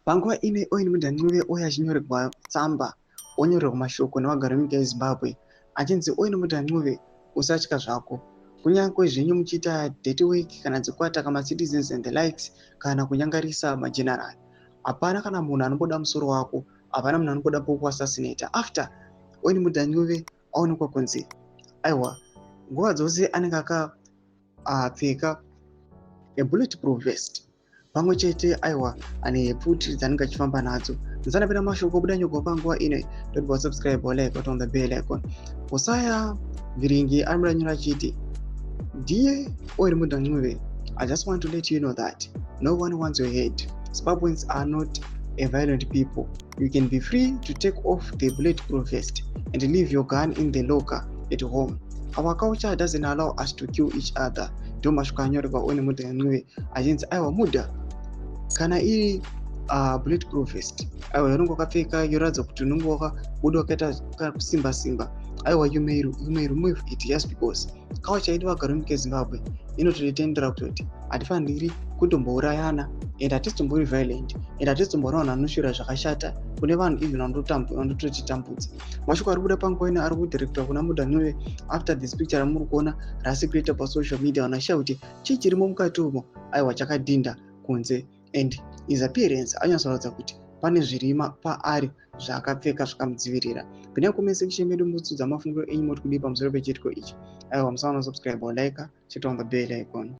Panguva ino Owen Mudha Ncube ouya achinyorerwa tsamba, onyorerwa mashoko nevagari venyika yeZimbabwe achinzi, "Owen Mudha Ncube, usatya zvako. Kunyange zvenyu muchiita dirty work kana dzekuataka macitizens and the likes kana kunyangarisa mageneral, hapana kana munhu anomboda musoro wako, hapana munhu anomboda kukuassassinata." After Owen Mudha Ncube aonekwa kunzi aiwa, nguva dzose anenge akapfeka a bullet proof vest pamwe chete, aiwa, ane pfuti dzaanenge achifamba nadzo. Musanapinda mashoko obuda nyogwa panguva ino. Don't subscribe or like on the bell icon. Usaya Viringi anobuda nyora achiti, "Dear Owen Mudha Ncube, I just want to let you know that no one wants your head. Zimbabweans are not a violent people. You can be free to take off the bulletproof vest and leave your gun in the locker at home. Our culture doesn't allow us to kill each other." Ndo mashoko anyorerwa Owen Mudha Ncube achinzi, aiwa Mudha, kana iri bulletproof vest, aiwa, unenge wakapfeka yoratidza kuti unenge wakabuda wakaita kusimba simba, aiwa, you may remove it just because culture yedu vagari vemunyika yeZimbabwe inototitendera kutoti hatifaniri kutombourayana and hatisi violent and hatisi tombori vanhu vanoshora zvakashata kune vanhu even vanototitambudza. Mashoko ari kubuda panguva ino ari kudirectwa kuna Mudha Ncube after this picture ramuri kuona racirculata pasocial media. Vanhu vashaya kuti chii chirimo mukati umo. Aiwa, chakadhinda kunze and his appearance anyatsoratidza kuti pane zvirima paari zvaakapfeka zvakamudzivirira. Pinai comment section medu mutsudza mafungiro enyu moti kudii pamusoro pechiitiko ichi. Aiwa, musaona subscribe or like, chit on the bell icon.